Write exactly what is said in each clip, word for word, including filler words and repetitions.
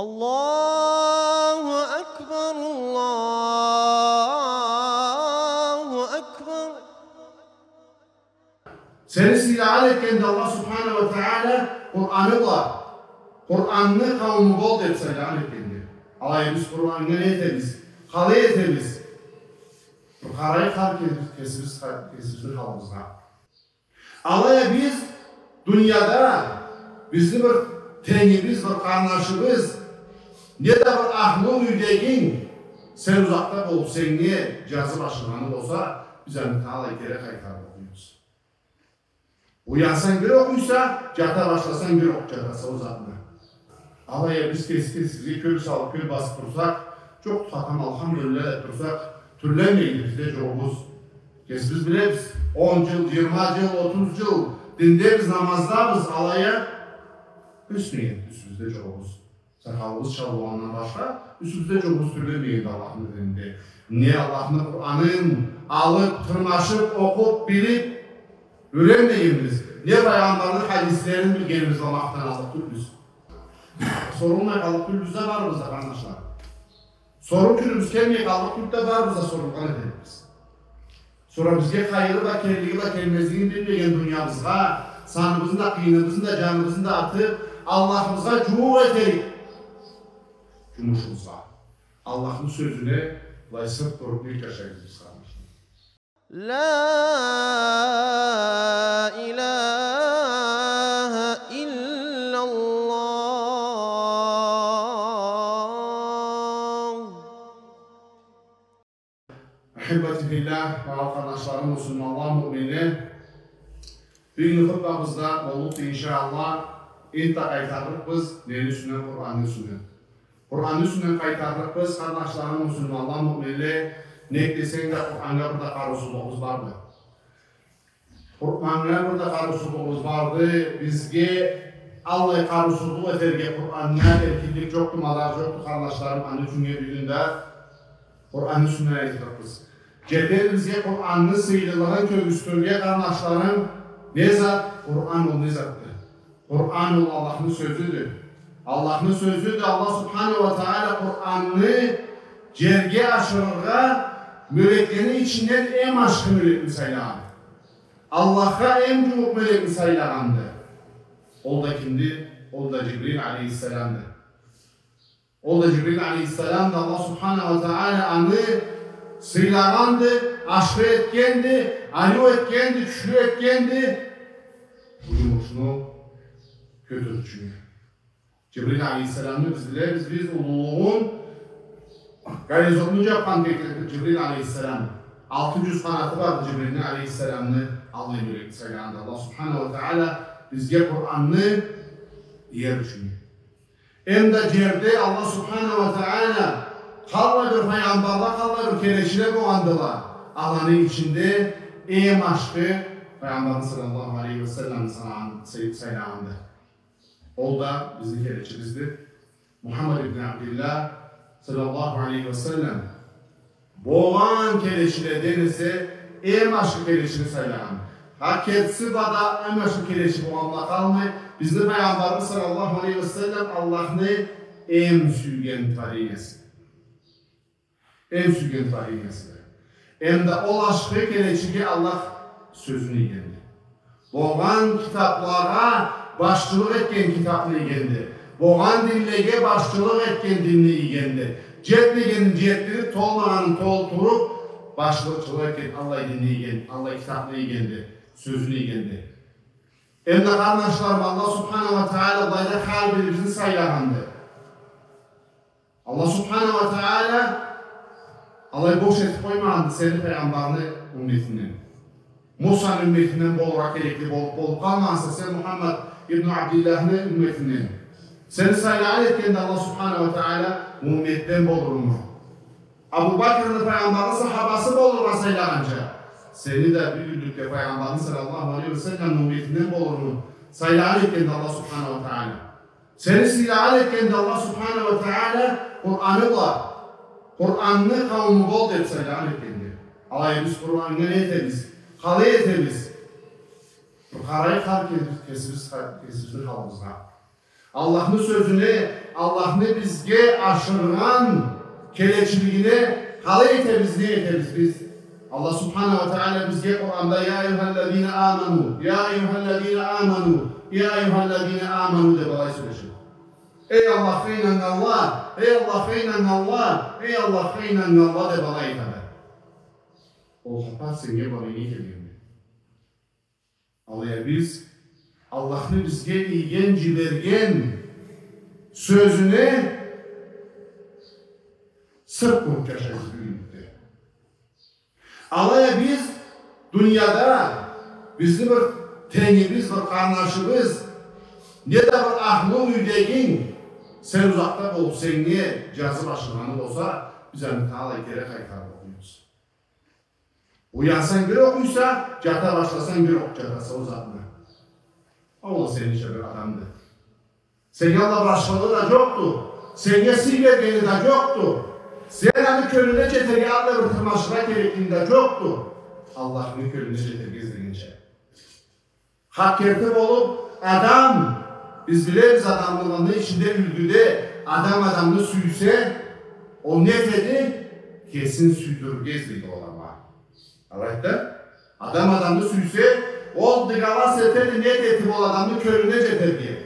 الله أكبر، الله أكبر. Сени сыйлагъан этгенди Аллах Субханаху уа Тагъала Къураны бла. Къуранны къаууму бол деб сыйлагъан этгенди. Алай а биз Къуранны не этебиз? Къалай этебиз? Бир къарайыкъ хар кес-, кесибиз, кесибизни халыбызгъа. Алай а биз дунияда бизни бир тенгибиз, бир къарнашыбыз, неда бир ахлу юйдегинг сен узакъда болуб, сеннге джазыб ашыргъаны болса, биз аны талай кере къайтарыб окъуйбуз. Уянсанг бир окъуйса, джата башласанг бир окъуб джатаса ол затны. Алай а биз кеси кесибизге кёл салыб, кёл басыб турсакъ, джокъду хатам, алхамдулиллях деб турсакъ, тюрленмейди бизде джогъубуз. Кесибиз билебиз, он джыл, джыйырма джыл, отуз джыл диндебиз, намаздабыз, алай а ёсмейди юсюбюзде джогъубуз. Сакъалыбыз чабылгъандан башха юсюбюзде джокъбуз, тюрленмегенбиз Аллахны дининде. Не Аллахны Къуранын алыб, тырмашыб, окъуб, билиб юренмегенбиз, не Пайгъамбарны хадислерин билгенибиз бла махтаналлыкъ тюлбюз. Сорулмай къаллыкъ тюлбюз да, барыбыз да, къарнашларым. Соруу кюнюбюз келмей къаллыкъ тюлдю да, барыбыз да сорулгъан этерикбиз. Сора бизге хайыры да, келлиги да келмезлигин билмеген дуниябызгъа, саныбызны да, къыйыныбызны да, джаныбызны да атыб, Аллахыбызгъа джууукъ этерик джумушубузгъа. Аллахны сёзюне былай сырт буруб джашайбыз биз, къарнашларым. لا إله إلا الله. Ахиббати филлях, багъалы къарнашларым, муслиманла, муъминле. Бюгюннгю хутбабызда боллукъду, иншаАллах, энтда къайтаррыкъбыз нени юсюнден? Къуранны юсюнден. Къуранны юсюнден къайтаррыкъбыз, къарнашларым, муслиманла, муъминле. Нек десенг да, Къураннга бир да къарыусузлугъубуз барды. Къураннга бир да къарыусузлугъубуз барды. Бизге аллай къарыусузлукъ этерге Къураннга эркинлик джокъду, мадар джокъду, къарнашларым. Аны ючюннге бюгюн да Къуранны юсюнден айтырыкъбыз. Джетеди бизге Къуранны сыйлылыгъын кёргюзтюрге, къарнашларым. Не зат? Къуран ол не затды? Къуран ол Аллахны сёзюдю. Аллахны сёзюдю. Аллах Субханаху уа Тагъала Къуранны джерге ашырыргъа мёлеклени ичинден эм ашхы мёлекни сайлагъан. Аллахха эм джууукъ мёлекни сайлагъанды. Ол да кимди? Ол да Джибрил алейхиссаламды. Ол да Джибрил алейхиссаламды. Аллах Субханаху уа Тагъала аны сыйлагъанды, ашхы этгенди, ариу этгенди, кючлю этгенди. Бу джумушну кётюрюучюню. Джибрил алейхиссаламны биз билебиз, биз уллулугъун, горизонтну джабхан текли Джибрил алейхиссалам. Алты джюз къанаты барды Джибрилни алейхиссаламны, аллай мёлекни сайлагъанды Аллах Субханаху уа Тагъала бизге Къуранны иер ючюн. Эм да джерде Аллах Субханаху уа Тагъала къаллай бир пайгъамбарла, къаллай бир келечиле болгъандыла, аланы ичинде эм ашхы Пайгъамбарны саллаллаху алейхи уа саллам сана-, сай-, сайлагъанды. Ол да бизни келечибизди. Мухаммад ибн Абдиллах саллаллаху алейхи уа саллам болгъан келечиледен эсе эм ашхы келечини сайлагъан. Ха, кертиси бла да эм ашхы келечи болгъан бла къалмай, бизни Пайгъамбарыбыз саллаллаху алейхи уа саллам Аллахны эм сюйген творениясы. Эм сюйген творениясыды. Эм да ол ашхы келечиге Аллах сёзюн ийгенди. Болгъан китаплагъа башчылыкъ этген китапны ийгенди. Болгъан динлеге башчылыкъ этген динни ийгенди. Джетмегенин джетдириб, толмагъанын толтуруб, башчылыкъ этген аллай динни ийген, аллай китапны ийгенди, сёзюн ийгенди. Эм да, къарнашларым, Аллах Субханаху уа Тагъала былайда хар бирибизни сайлагъанды. Аллах Субханаху уа Тагъала алай бош этиб къоймагъанды сени Пайгъамбарны умметинден. Мусаны умметинден болургъа керекли болуб, болуб къалмагъанса, сен Мухаммад ибн Абдиллахны умметинден. Сени сайлагъан этгенди Аллах Субханаху уа Тагъала умметден болурунга. Абу Бакрны Пайгъамбарны сахабасы болургъа сайлагъанча, сени да бюгюнлюкде Пайгъамбарны саллаллаху алейхи уа саллам умметинден болурунга сайлагъан этгенди Аллах Субханаху уа Тагъала. Сени сыйлагъан этгенди Аллах Субханаху уа Тагъала Къураны бла. Къуранны къаууму бол деб сыйлагъан этгенди. Алай а биз Къуранны не этебиз? Къалай этебиз? Бир къарайыкъ хар кес-, кесибиз, кесибизни халыбызгъа. Аллахны сёзюне, Аллахны бизге ашыргъан келечилигине къалай этебиз, не этебиз биз? Аллах Субханаху уа Тагъала бизге Къуранда: «Я айюхаллазина аману, я айюхаллазина аману, я айюхаллазина аману», — деп алай сёлешеди. Эй Аллахха ийнаннганла, эй Аллахха ийнаннганла, эй Аллахха ийнаннганла, деп алай айтады. Ол хапар сеннге бла меннге келгенди. Алай а биз Аллахны бизге ийген, джиберген сёзюне сырт буруп джашайбыз бюгюнлюкде. Алай а биз дунияда бизни бир тенгибиз, бир къарнашыбыз, неда бир ахлунг, юйдегинг сен узакъда болуп, сеннге джазып ашыргъаны болса, биз аны талай кере къайтарып окъуйбуз. Уянсанг бир окъуйса, джата башласанг бир окъуп джатаса ол затны. Ол сенича бир адамды. Сеннге алай бир ашхылыгъы да джокъду. Сеннге сый бергени да джокъду. Сен аны кёлюне джетерге алай бир тырмашыргъа кереклигинг да джокъду. Аллахны кёлюне джетерге излегенча. Хакъ керти болуп, адам, биз билебиз, адамланы ичинде, юлгюде адам адамны сюйсе, ол не этеди? Кесин сюйдюрюрге излейди ол адамгъа. Алайды да, адам адамны сюйсе, ол дыгалас этеди, не этеди, ол адамны кёлюне джетерге.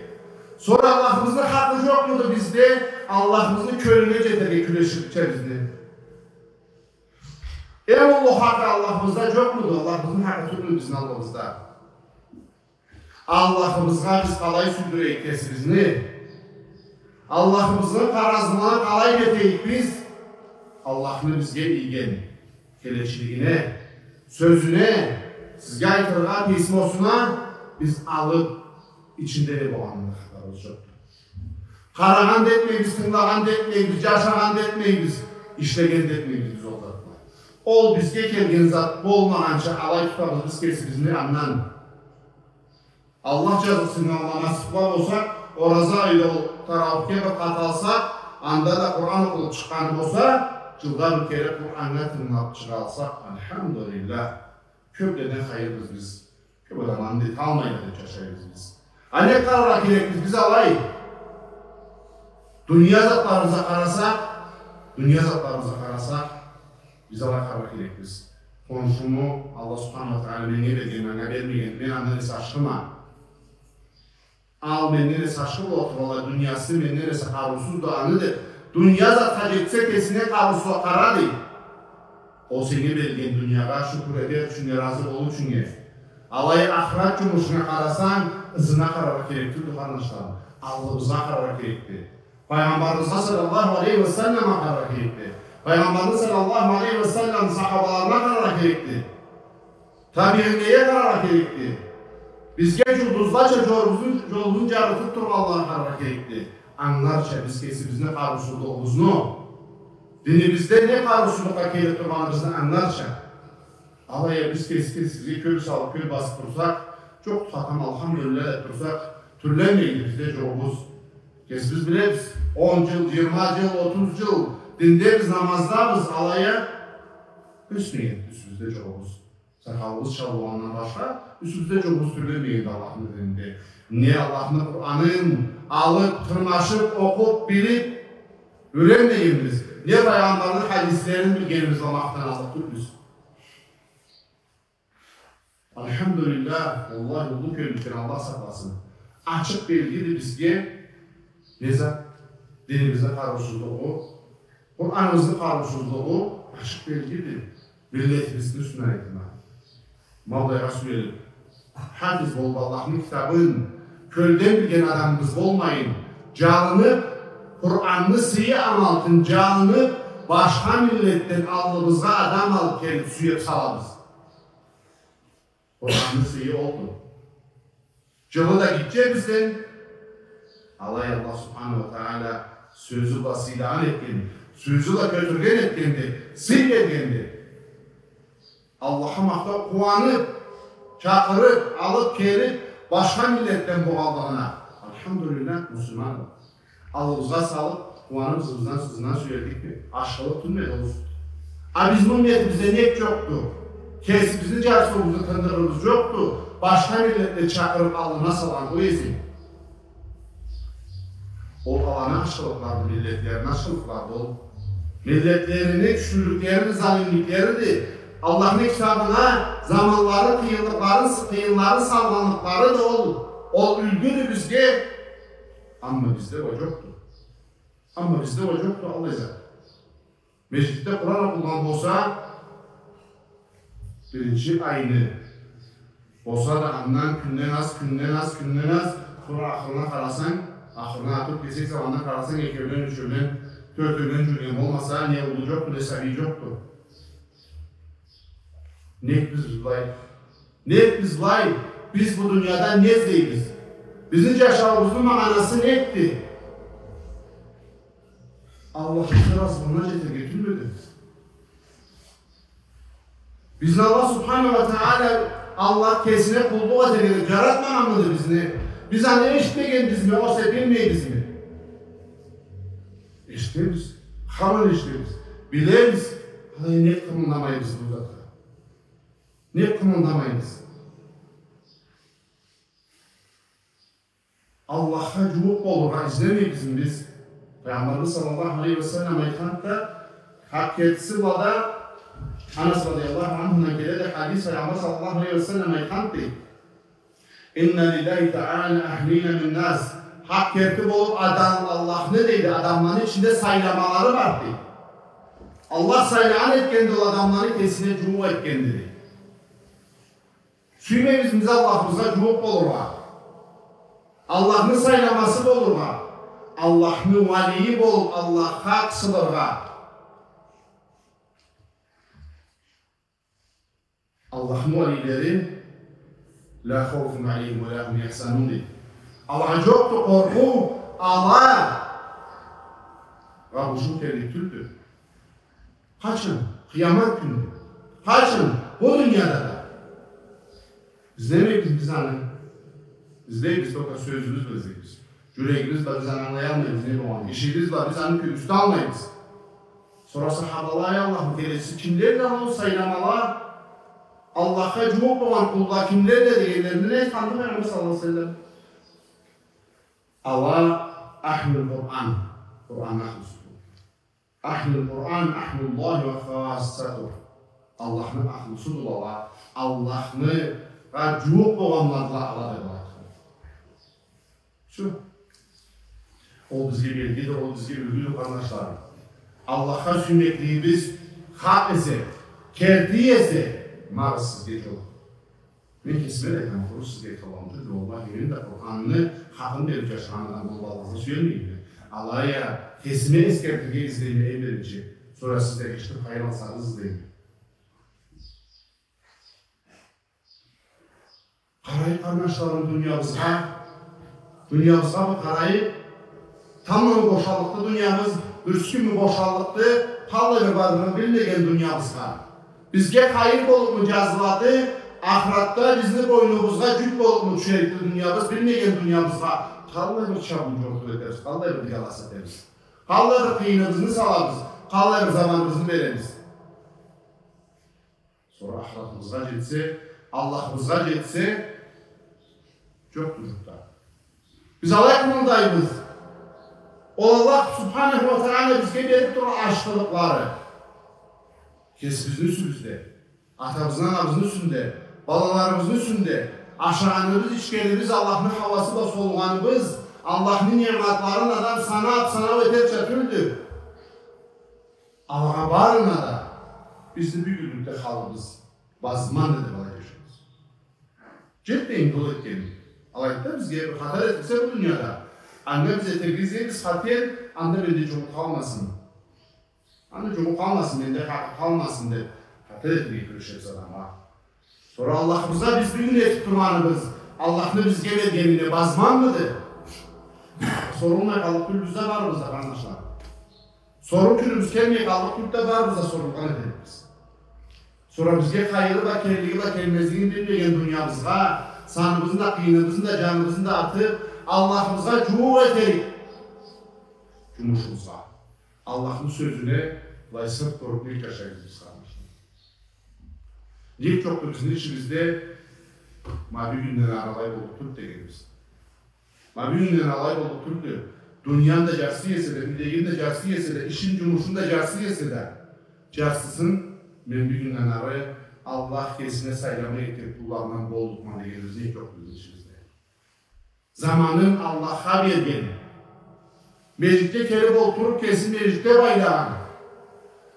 Сора Аллахыбызны хакъы джокъмуду бизде Аллахыбызны кёлюне джетерге кюреширча бизни? Эм уллу хакъы Аллахыбызда джокъмуду? Аллахыбызны хакъы тюлмю бизни аллыбызда? Аллахыбызгъа биз къалай сюйдюрейик кесибизни? Аллахыбызны къаразына къалай джетейик биз? Аллахны бизге ийген келечилигине, сёзюне, сизге айтыргъа письмосуна биз алып, ичинде не болгъанын да хапарыбыз джокъду. Къарагъан да этмейбиз, тынгылагъан да этмейбиз, джашагъан да этмейбиз, ишлеген да этмейбиз биз ол затла. Ол бизге келген зат болмагъанча алай тутабыз биз кесибизни андан. Аллах джазыкъсыннганла, насыплы болса, ораза айда ол тараухге бир къат алсакъ, анда да Къуран окъулуп чыкъгъаны болса, джылда бир кере Къураннга тынгылап чыгъалсакъ, альхамдулиллах, кёпледен хайырлыбыз биз. Кёп адам аны да эталмайла деп джашайбыз биз. А не къараргъа керекбиз биз алай? Дуния затларыбызгъа къарасакъ, дуния затларыбызгъа къарасакъ, биз алай къараргъа керекбиз. Хоншуму Аллах Субханаху уа Тагъала меннге берген, анга бермеген, мен андан эсе ашхыма. Ал менден эсе ашхы болуп тургъанлай, дуниясы менден эсе къарыусузду аны деп, дуния затха джетсе, кесине къарыусузлукъ къарады. Ол сеннге берилген дуниягъа шукур этер ючюннге, разы болур ючюннге. Алай ахырат джумушунга къарасанг, ызына къараргъа керекди, къарнашларым. Аллыбызгъа къараргъа керекди. Пайгъамбарыбызгъа саллаллаху алейхи ва салламгъа къараргъа керекди. Пайгъамбарны саллаллаху алейхи ва саллам сахабаларына къараргъа керекди. Табиинлеге къараргъа керекди. Бизге джулдузлача джолубузну, джолубузну джарытып тургъанлагъа къараргъа керекди. Англарча биз кесибизни къарыусузлугъубузну, динибизде не къарыусузлукъгъа келип тургъаныбызны англарча. Алай а биз кеси кесибизге кёл салып, кёл басып турсакъ, джокъду хатам, альхамдулиллах деп турсакъ, тюрленмейди бизде джугъубуз. Кесибиз билебиз, он джыл, джыйырма джыл, отуз джыл диндебиз, намаздабыз, алай а ёсмейди юсюбюзде джугъубуз. Сакъалыбыз шалбыгъандан башха юсюбюзде джугъубуз тюрленмейди Аллахны дининде. Не Аллахны Къуранын алып, тырмашып, окъуп, билип юренмегенбиз, не Пайгъамбарны хадислерин билгенибиз бла махтаналлыкъ тюлбюз. Альхамдулиллах, уаллахи, уллу кёллюкден Аллах сакъласын. Ачыкъ белгиди бизге не зат? Динибизни къарыусузлугъу, Къураныбызны къарыусузлугъу ачыкъ белгиди. Миллетибизни юсюнден айтама. Мавлайгъа сюелип, хафиз болуп, Аллахны китабын кёлден билген адамыбыз болмайын, джалынып, Къуранны сыйы амалтын джалынып, башха миллетден аллыбызгъа адам алып келип сюеп салабыз. Къуранны сыйы олду. Джылы да гитче бизден, алай Аллах Субханаху уа Тагъала сёзю бла сыйлагъан этген, сёзю бла кётюрген этгенди, сый бергенди. Аллахха махтау, къууанып, чакъырып, алып келип, башха миллетден болгъанлыгъына. Альхамдулиллах, муслиманбыз. Аллыбызгъа салып, къууанып, ызыбыздан, ызындан сюелликди. Ашхылыкъ тюлмюдю ол. А бизни умметибизде нек джокъду? Кесибизни джарсыуубузну тындырырыбыз джокъду. Башха миллетлени чакъырып, аллына салгъан ол эсе. Ол аланы ашхылыкъларыды, миллетлерини ашхылыкъларыды ол. Миллетлерини кючлюлюклериди, залимликлериди. Аллахны китабына заманлары, къыйынлыкълары, къыйынлары салгъанлыкъларыды ол. Ол юлгюдю бизге. Амма бизде ол джокъду. Амма бизде ол джокъду, аллай зат. Межгитде Къуран окъулгъан болса, биринчи айны болса да, андан кюнден аз, кюнден аз, кюнден аз, сора ахырына къарасанг, ахырына атып кесек заманда къарасанг, экеуден, ючеуден, тёртеуден джюрюген болмаса, не уллу джокъду, не сабий джокъду. Нек биз былай? Нек биз былай? Биз бу дунияда не излейбиз? Бизни джашауубузну магъанасы некди? Аллахны разылыгъына джетерге тюлмюдю? Бизни Аллах Субханаху уа Тагъала, Аллах кесине къуллукъ этерге деб джаратмагъанмыды бизни? Биз аны эшитмегенбизми, огъесе билмейбизми? Эшитебиз. Хаман эшитебиз. Билебиз. Алай нек къымылдамайбыз бу затха? Нек къымылдамайбыз? Аллахха джууукъ болургъа излемейбизми биз? Пайгъамбарыбыз саллаллаху алейхи уа саллам айтханды да, хакъ кертиси бла да, Анас радияллаху анхудан келеди хадис, Пайгъамбар саллаллаху алейхи уа саллам айтханды дей: «Инна лиллахи та'ала ахлина мин нас». Хакъ керти болуб адам-, Аллахны, дейди, адамланы ичинде сайламалары бар, дейди. Аллах сайлагъан этгенди ол адамланы, кесине джууукъ этгенди, дейди. Сюймейбизми биз Аллахыбызгъа джууукъ болургъа? Аллахны сайламасы болургъа? Аллахны уалийи болуб, Аллахха къысылыргъа? Аллахны уалийлери «ла хауфун алейхим уа ла хум яхзанун» дейди. Алагъа джокъду къоркъуу, алагъа бушуу келлик тюлдю. Къачан? Къыямат кюнде. Къачан? Бу дунияда да. Излемейбиз биз аны. Излейбиз, только сёзюбюз бла излейбиз. Джюрегибиз бла биз аны ангылаялмайбыз, не болгъанын. Ишибиз бла биз аны кёргюзталмайбыз. Сора сахабала, ай Аллахны келечиси, кимледиле ол сайламала? Аллахха джууукъ болгъан къулла кимледиле дегенлеринде не айтханды Пайгъамбар саллаллаху алейхи уа саллам? Ала ахлул Къуран. Къуранны ахлусуду. Ахлул Къуран, ахлуллахи уа хассатух. Аллахны ахлусудула ала. Аллахныгъа джууукъ болгъанладыла ала деб айтхан. Всё. Ол бизге белгиди, ол бизге юлгюдю, къарнашларым. Аллахха сюймеклигибиз хакъ эсе, керти эсе, ма сизге джол. Мен кесиме да айтама, къуру сизге айтханлай тюлдю, уаллахи, мен да Къуранны хакъын бериб джашагъан адам болуб, Аллахны сюелмейме. Алай а кесиме эсгертирге излейме эм биринчи. Сора сиз да эшитиб хайыр алсагъыз излейме. Къарайыкъ, къарнашларым, дуниябызгъа. Дуниябызгъа бир къарайыкъ. Тамбла бошаллыкъды дуниябыз, бирси кюнмю бошаллыкъды, къаллай бир барлыгъын билмеген дуниябызгъа. Бизге хайыр болубму джазылады, ахыратда бизни бойнубузгъа джюк болубму тюшерикди дуниябыз, билмеген дуниябызгъа. Къаллай бир чабыу джорукъ этербиз, къаллай бир дыгалас этербиз. Къаллай бир къыйыныбызны салабыз, къаллай бир заманыбызны беребиз. Сора ахыратыбызгъа джетсе, Аллахыбызгъа джетсе, джокъду джукъда. Биз алай къымылдайбыз. Ол Аллах Субханаху уа Тагъала бизге бериб тургъан ашхылыкълары. Кесибизни юсюбюзде, атабызны, анабызны юсюнде, балаларыбызны юсюнде, ашагъаныбыз, ичгенибиз, Аллахны хауасы бла солугъаныбыз, Аллахны ниъматларын адам санаб, санау этерча тюлдю. Алагъа барына да бизни бюгюнлюкде халыбыз базманды деб алай джашайбыз. Джетмейми ол этгеним? Алайды да, бизге бир хатар этилсе бу дунияда, анда биз этерге излейбиз хатер, анда менде джугъу къалмасын. Анда джугъу къалмасын, менде хакъы къалмасын деб хатер этмей кюрешебиз адамгъа. Сора Аллахыбызгъа биз бюгюн этиб тургъаныбыз Аллахны бизге бергенине базманмыды? Сорулмай къаллыкъ тюлбюз да барыбыз да, къарнашлар. Соруу кюнюбюз келмей къаллыкъ тюлдю да, барыбыз да сорулгъан этерикбиз. Сора бизге хайыры бла, келлиги бла, келмезлигин билмеген дуниябызгъа саныбызны да, къыйыныбызны да, джаныбызны да атыб, Аллахыбызгъа джууукъ этерик джумушубузгъа. Аллахны сёзюне былай сырт буруб нек джашайбыз биз, къарнашлар? Нек джокъду бизни ичибизде ма бюгюнден ары алай болуб туруб дегенибиз? Ма бюгюнден алай болуб туруб, Дунияны да джарсысын эсе да, юйдегини да джарсысын эсе да, ишин, джумушун да джарсысын эсе да, джарсысын мен бюгюнден ары Аллах кесине сайлама этген къулларындан боллукъма дегенибиз нек джокъду бизни ичибизде? Заманын Аллахха берген, межгитге келиб олтуруб, кеси межгитде байлагъан,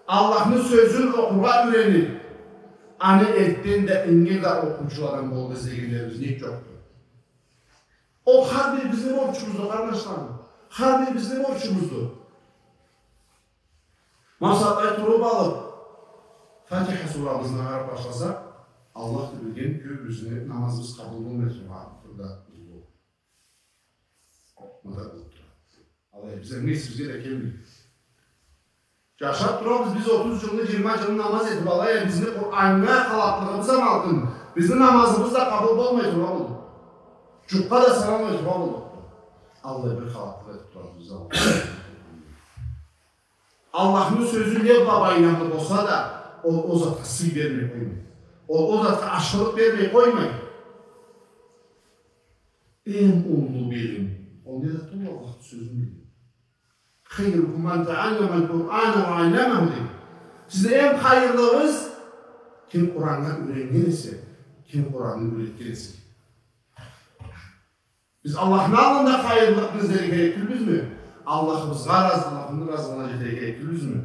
Аллахны сёзюн окъургъа юрениб, аны эртден да, ингир да окъуучуладан болургъа излегенлерибиз нек джокъду? Ол хар бирибизни борчубузду, къарнашларым. Хар бирибизни борчубузду. Ма сагъатлай туруб алыб, Фатиха сурабызны къараб башласакъ, Аллах да билген, кёбюбюзню намазыбыз къабыл болмай тургъан турда болду. Мында болуб турады. Алай, бизге, эсибизге да келмейди. Джашаб турабыз биз отуз джылны, джыйырма джылны намаз этиб, алай а бизни Къураннга халатлыгъыбыз а малкъын, бизни намазыбыз да къабыл болмай тургъан болду. Джукъгъа да саналмай тургъан болду. Аллай бир халатлыкъ этиб турабыз биз, Аллах. Аллахны сёзю не бла байламлы болса да, ол, ол затха сый бермей къоймай. Ол, ол затха ашхылыкъ бермей къоймай. Эм уллу билим. Ол не затды? Ол Аллахны сёзюн билим. «خيركم من تعلم القرآن وعلمه», — дейди. Сизде эм хайырлыгъыз ким Къураннга юреннген эсе, ким Къуранны юретген эсе. Биз Аллахны аллында хайырлыкъны излерге керек тюлбюзмю? Аллахыбызгъа разы-, Аллахны разылыгъына джетерге керек тюлбюзмю?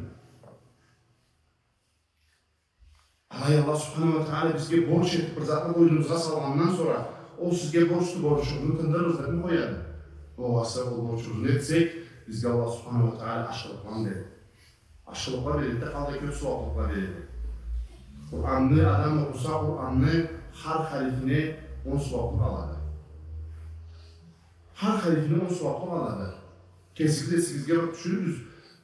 Алай Аллах Субханаху уа Тагъала бизге борч этиб бир затны бойнубузгъа салгъандан сора, ол сизге борчду, борчугъузну тындырыгъыз дебми къояды? Огъесе ол борчубузну этсек, бизге Аллах Субханаху уа Тагъала ашхылыкъла береди. Ашхылыкъла береди да, къалай кёб сууаблыкъла береди. Къуранны адам окъуса, Къуранны хар харифине он сууаблыкъ алады. Хар харифине он сууаблыкъ алады. Кесигиз эсигизге бир тюшюрюгюз.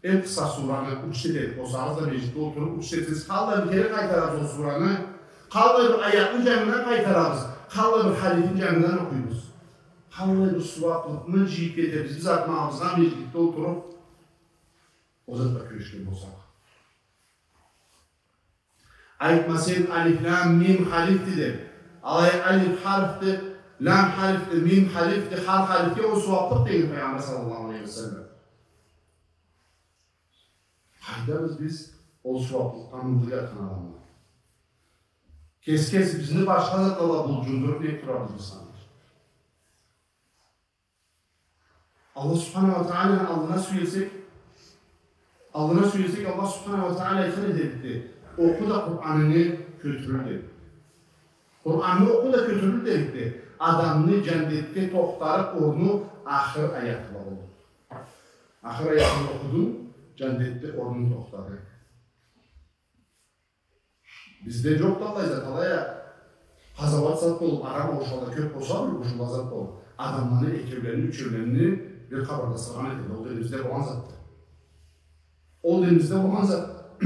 Эм къысха сураны юч сет этиб, болсагъыз да межгитде олтуруб юч сет этсегиз, къаллай бир кере къайтарабыз ол сураны, къаллай бир аятны джангыдан къайтарабыз, къаллай бир харифин джангыдан окъуйбуз. Къаллай бир сууаблыкъны джыйыб кетебиз биз артмагъыбызгъа межгитде олтуруб, ол затла кюрешген болсакъ. Айтма сен алиф, лам, мим харифди деб. Алай алиф харифди, лам харифди, мим харифди, хар харифге он сууаблыкъ деген Пайгъамбар саллаллаху алейхи ва саллам. Къайдабыз биз ол сууаблыкъдан мылдык ятхан адамла? Кес-кесибизни башха затла бла булджундуруб нек турабыз биз аны? Аллах Субханаху уа Тагъаланы аллына сюелсек, аллына сюелсек, Аллах Субханаху уа Тагъала айтхан эди, окъу да Къуранынгы кётюрюл деди. Къуранны окъу да кётюрюл деди. Адамны джандетде тохтарыкъ орну ахыр аяты бла болду. Ахыр аятын окъудунг, джандетде орнунг тохтады. Бизде джокъду аллай зат, алай а къазауат зат болуб, араб оушалла кёб болса, бир оушалла зат болуб, адамланы экеулени, ючеулени бир къабырда асыргъан этелле. Ол денгизде болгъан затды. Ол денгизде болгъан зат.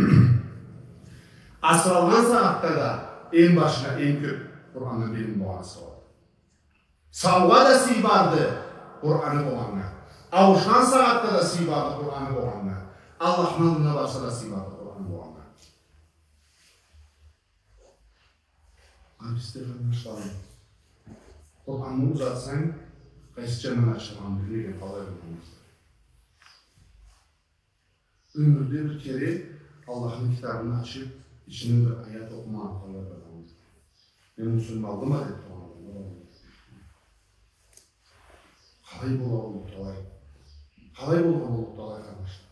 Асыралгъан сагъатда да эм башына эм кёб Къурандан билим болгъан асыралады. Саугъа да сый барды Къураны болгъаннга. Ауушхан сагъатда да сый барды Къураны болгъаннга. Аллахны аллына барса да сый барды Къураны болгъаннга. А бизде, къарнашларым, Къуранны узатсанг, къайсы джандан ачылгъанын билмеген къалай болмазды. Ёмюрде бир кере Аллахны китабын ачыб, ичинден бир аят окъумагъан къалай болмазды. Мен муслиманлыкъма деб тургъан адамла бар. Къалай бола боллукъду алай? Къалай болгъан боллукъду алай, къарнашлар?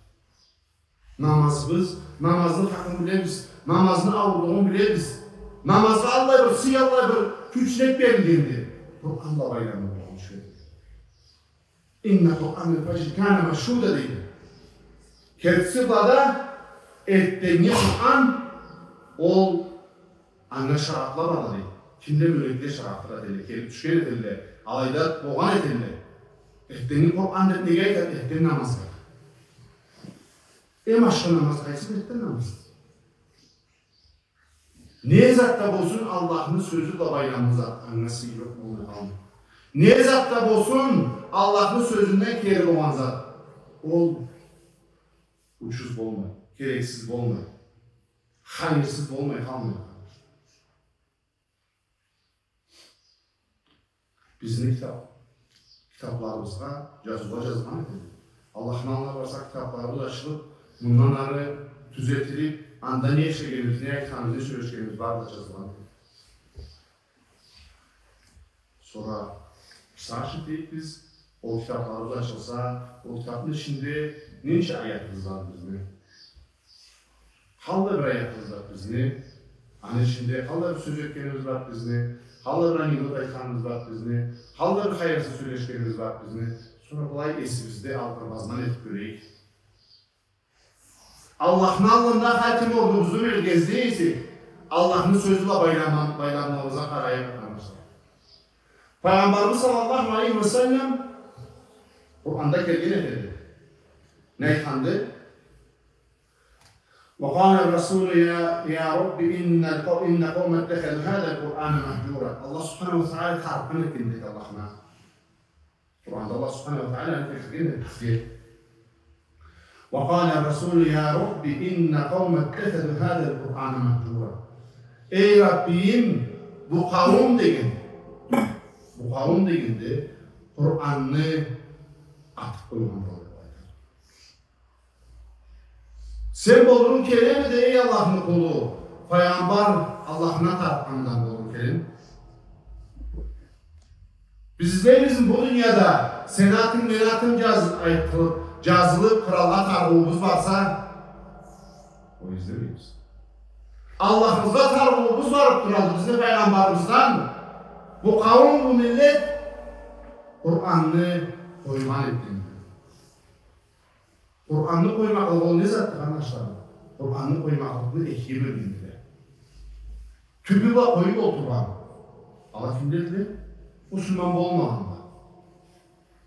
Намазыбыз, намазны хакъын билебиз, намазны ауурлугъун билебиз. Намазгъа аллай бир сый, аллай бир кючлюк берилгенди. Къуран бла байланыулу болгъан тюшгенди. «Инна Къуран аль-фаджри кана машгьуда», — дейди. Кертиси бла да, эртденги Къуран, ол анга шагъатла барды, дейди. Кимле, мёлекле шагъатлыкъ этелле, келиб тюшген этелле, алайда болгъан этелле. Эртденги Къуран деб неге айтады? Эртден намазгъа. Эм ашхы намаз къайсыды? Эртден намаз. Не зат да болсун, Аллахны сёзю бла байламлы зат, анга сый джокъ болмай къалмайды. Не зат да болсун, Аллахны сёзюнден кери болгъан зат, ол учуз болмай, керексиз болмай, хайырсыз болмай къалмайды. Бизни китаб-, китабларыбызгъа джазыула джазгъан этелле. Аллахны аллына барсакъ, китапларыбыз ачылыб, мындан ары тюзетилиб, анда не ишлегенибиз, не айтханыбыз, не сёлешгенибиз бары да джазылгъан. Сора сагъыш этейик биз, ол китапларыбыз ачылса, ол китапны ичинде ненча аятыбыз бар бизни? Къаллай бир аятыбыз бар бизни? Аны ичинде къаллай бир сёз этгенибиз бар бизни? Къаллай бир анекдот айтханыбыз бар бизни? Къаллай бир хайырсыз сёлешгенибиз бар бизни? Сора былай эсибизде алгъыр базман этиб кёрейик. Аллахны аллында хар ким орнубузну белгилесек, Аллахны сёзю бла байламлан-, байламлыгъыбызгъа къарайыкъ, къардашлар. Пайгъамбарыбыз саллаллаху алейхи ва саллам Къуранда келген этеди. Не айтханды? وقال الرسول يا، يا رب إن القو-، إن قوم اتخذوا هذا القرآن مهجورا. Аллах субханаху ва тагъала тарыкъ этгенди Аллахына. Къуранда Аллах субханаху ва тагъала аны келтирген бизге. وقال الرسول يا رب إن قوم اتخذوا هذا القرآن مهجورا. Эй Раббийим, бу къауум деген, бу къауум дегенде Къуранны атыб къойгъанды деп айтады. Сен болурунг келемиди, эй Аллахны къулу, пайгъамбар Аллахына тарыкъгъандан болурунг келемиди? Биз излейбиз бу дунияда сени атынг, мени атым джаз-, айтылыб, джазылыб, къралгъа тарыгъыуубуз барса, ол излемейбиз. Аллахыбызгъа тарыгъыуубуз барыб турады бизни пайгъамбарыбыздан, бу къауум, бу миллет Къуранны къойгъан этгенди. Къуранны къоймакълыкъ ол не затды, къарнашларым? Къуранны къоймакълыкъны экиге бёлгендиле. Тюбю бла къоюб олтургъан. Ала кимледиле? Муслиман болмагъанла.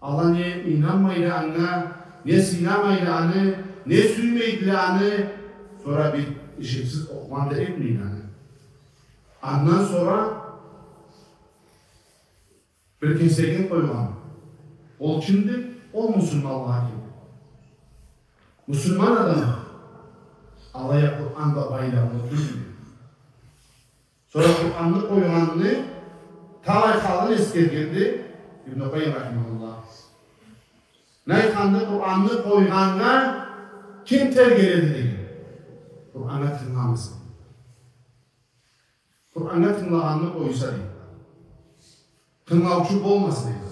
Ала не ийнанмайла анга, не сыйнамайла аны, не сюймейдиле аны. Сора бир ишиксиз окъугъан да этмейдиле аны. Андан сора бир кесегин къойгъан. Ол кимди? Ол муслиманлагъа кирди. Муслиман адам алай а Къуран бла байламлы тюлдю. Сора Къуранны къойгъанны талай халын эсгергенди Ибн Къайим рахимахуллах. Не айтханды? Къуранны къойгъаннга ким тергеледи деген. Къураннга тынгыламаса. Къураннга тынгылагъанны къойса, дейди. Тынгылаучу болмаса, дейди.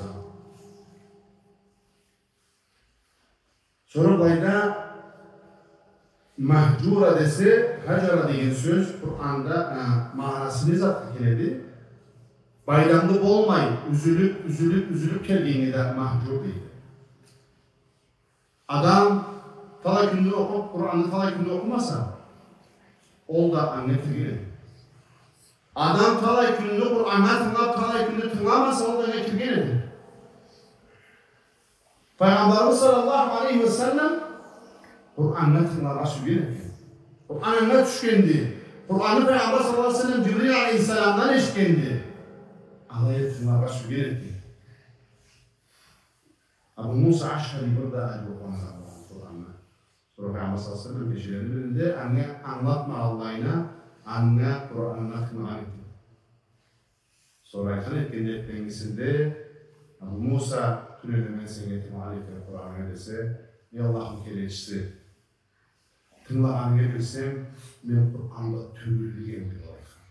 Сора былайда махджура десе, хаджара деген сёз Къуранда, э, магъанасы не затха келеди? Байламлы болмай, юзюлюб, юзюлюб, юзюлюб келгеннге да махджур дейди. Адам талай кюнню окъуб, Къуранны талай кюнню окъумаса, ол да анга кирген эди. Адам талай кюнню Къураннга тынгылаб, талай кюнню тынгыламаса, ол да анга кирген эди. Пайгъамбарыбыз саллаллаху алейхи ва саллам Къураннга тынгыларгъа сюйген эди. Къуран анга тюшгенди. Къуранны Пайгъамбар саллаллаху алейхи ва саллам Джибрил алейхиссаламдан эшитгенди. Алай а тынгыларгъа сюйген эди. Абу Муса Ашъари бир да ариу окъугъан адам болгъан Къуранны. Сора Пайгъамбар саллаллаху алейхи ва саллам кечелени биринде анга ангылатмагъанлайына, анга Къуранны тынгылагъан эди. Сора айтхан этгенди эртденнгисинде: «Абу Муса, тюнене мен сеннге тынгылагъан эдим Къураннга», — десе, «Эй Аллахны келечиси, тынгылагъанынгы билсем, мен Къуран бла тюбюлгенме», — деп айтхан.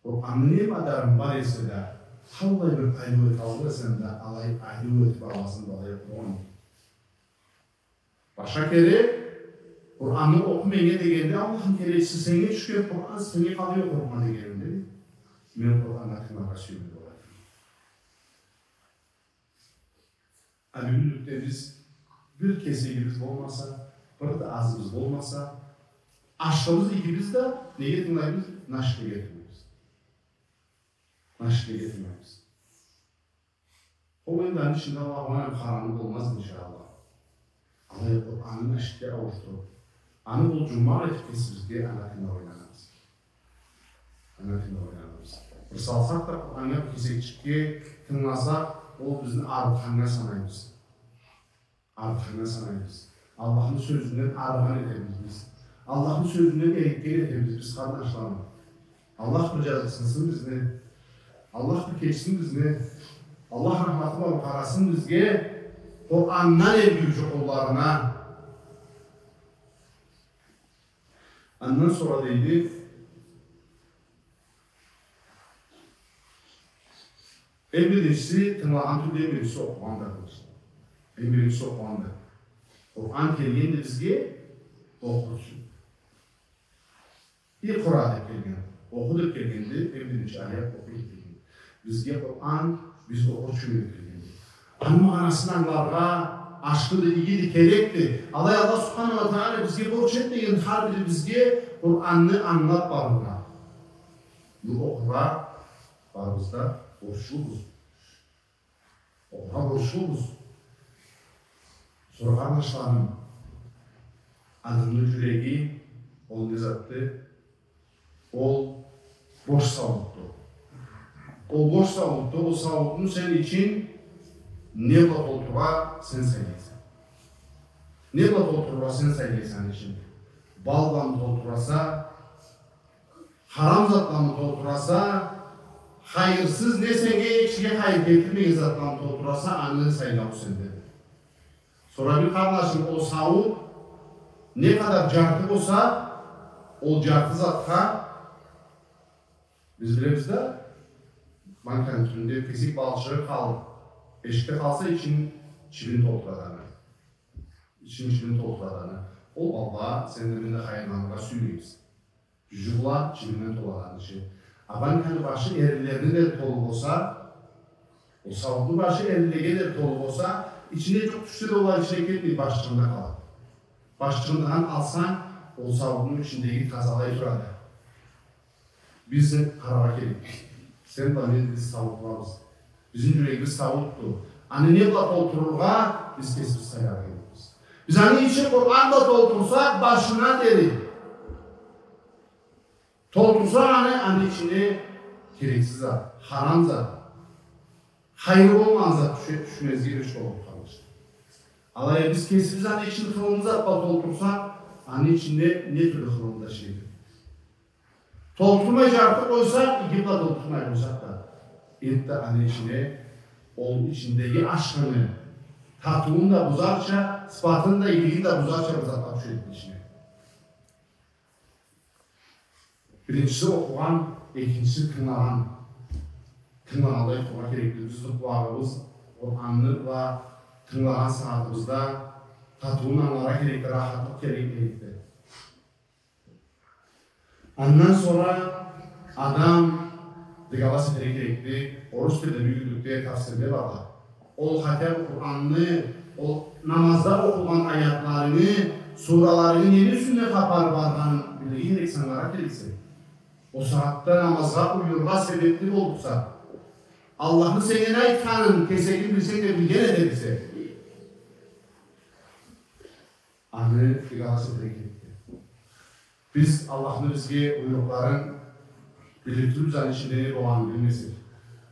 Къуранны не мадарым бар эсе да, къаллай бир ариу эталлыкъ эсенг да, алай ариу этиб аллыкъсыз, алай окъугъан. Башха кере Къуранны окъу меннге дегенде, Аллахны келечиси, сеннге тюшген Къуран сеннге къалай окъурма дегенинде, мен Къураннга тынгыларгъа сюеме деп айтхан. А бюгюнлюкде биз бир кесегибиз болмаса, бир да азыбыз болмаса, ашхыбыз, игибиз да неге тынгылайбыз? Нашидге тынгылайбыз. Нашидге тынгылайбыз. Ол энди аны ичинде, Аллаху алам, харамы болмаз, иншаллах. Алай а Къуранны нашидге ауушдуруб, аны бу джуммакъ этиб кесибизге, анга тынгылаб айланабыз. Анга тынгылаб айланабыз. Бир салсакъ да Къураннга, бир кесекчикге тынгыласакъ, ол бизни арытханнга санайбыз. Арытханнга санайбыз. Аллахны сёзюнден арыгъан этебиз биз. Аллахны сёзюнден эрикген этебиз биз, къарнашларым. Аллах бир джазыкъсынсын бизни. Аллах бир кечсин бизни. Аллах рахматы бла бир къарасын бизге. Къурандан эргиучю къулларына. Андан сора, дейди, эм биринчиси тынгылагъан тюлдю, эм биринчиси окъугъанды, къардашлар. Эм биринчиси окъугъанды. Къуран келгенди бизге окъур ючюн. «Икъра» деп келген. «Окъу» деп келгенди, эм биринчи аят «окъу» деп келген. Бизге Къуран, биз окъур ючюн деп келгенди. Аны магъанасын ангыларгъа ашхыды, игиди, керекди. Алай Аллах Субханаху уа Тагъала бизге борч этмеген хар бирибизге Къуранны ангылап барыргъа. Бу окъургъа барыбыз да борчлубуз. Огъуна борчлубуз. Сора, къарнашларым, адамны джюреги, ол не затды? Ол бош сауутду. Ол бош сауутду, ол сауутну сен ичин не бла толтурургъа сен сайлайса. Не бла толтурургъа сен сайлайса аны ичин. Бал бламы толтураса, харам затламы толтураса, хайырсыз, не сеннге, не кишиге хайыр келтирмеген затламы толтураса, аны сайлау сендеди. Сора бир къарнашым, ол сауут не къадар джарты болса, ол джарты затха, биз билебиз да, банканы тюбюнде кесек балчыгъы къалып, эшикде къалса, ичин чибин толтурады аны. Ичин чибин толтурады аны. Ол балгъа сен да, мен да хайырланыргъа сюймейбиз. Джюжю бла чибинден толагъан ичи. А банканы башы эринлерине дери толу болса, ол сауутну башы эринлеге дери толу болса, ичине джукъ тюшсе да, ол аны ичине кетмей, башчыгъында къалады. Башчыгъындан алсанг, ол сауутну ичиндеги тазалай турады. Биз къараргъа керекбиз. Сен бла мен, биз сауутладыбыз. Бизни джюрегибиз сауутду. Аны не бла толтурургъа биз кесибиз сайларгъа керекбиз. Биз аны ичин Къуран бла толтурсакъ, башына дери толтурсакъ аны, аны ичине керексиз зат, харам зат, хайыры болмагъан зат тюше-, тюшмезге бир шей болур, къарнашым. Алай а биз кесибиз аны ичин хылымылы зат бла толтурсакъ, аны ичинде не тюрлю хылымылы да шейди. Толтурмай джарты къойсакъ, иги бла толтурмай къойсакъ да, энтда аны ичине, ол ичиндеги ашхыны татыуун да бузарча, сыфатын да, игилигин да бузарча бир затла тюшеди ичине. Биринчиси окъугъан, экинчиси тынгылагъан. Тынгылагъанлай турургъа керекбиз. Бизни къулагъыбыз Къуранны бла тынгылагъан сагъатыбызда татыуун ангыларгъа керекди, рахатлыкъ керекди. Андан сора адам дыгалас этерге керекди. Орус тилде бюгюнлюкде тафсирле барла. Ол хотя бы Къуранны, ол намазда окъулгъан аятларынгы, сураларынгы нени юсюнден хапары баргъанын билирге керексе, ангыларгъа керексе. Ол сагъатда намазгъа уюрургъа себепли боллукъса, Аллахны сеннге не айтханын кесегин билсенг да билген этериксе. Аны дыгалас этерге керекди. Биз Аллахны бизге буйрукъларын билип турубуз, аны ичинде не болгъанын билмесек.